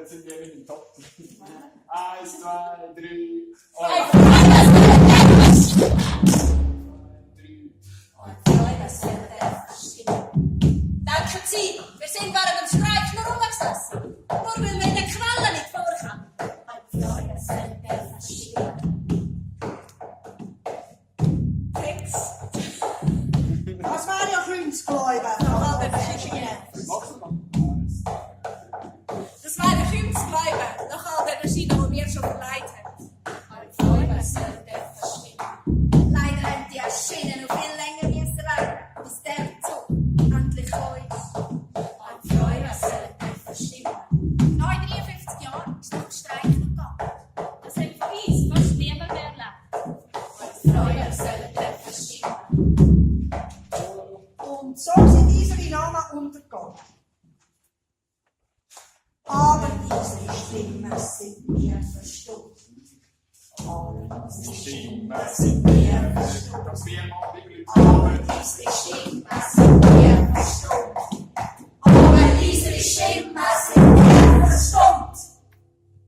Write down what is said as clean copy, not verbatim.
jetzt sind wir nicht im Top. 1, 2, 3. Denken Sie, wir sind während dem Streik nur rumgesessen. Nur weil wir in den Quellen nicht vorkommen. Text. Das wäre ja Kunstgläubiger. Das wäre Kunstgläubiger nach all den Maschinen, die wir schon verleiht haben. Leider haben die Maschinen noch viel länger müssen warten, bis der Zug endlich gekommen ist. 53 Jahre ist noch Streik gegangen. Das hat für uns fast niemand mehr erlebt. Und so sind unsere Namen untergegangen. Aber unsere Stimmen sind mir verstummt. Stimmen sind wir, dass wir mal die Glück Aber haben. unsere Stimmen sind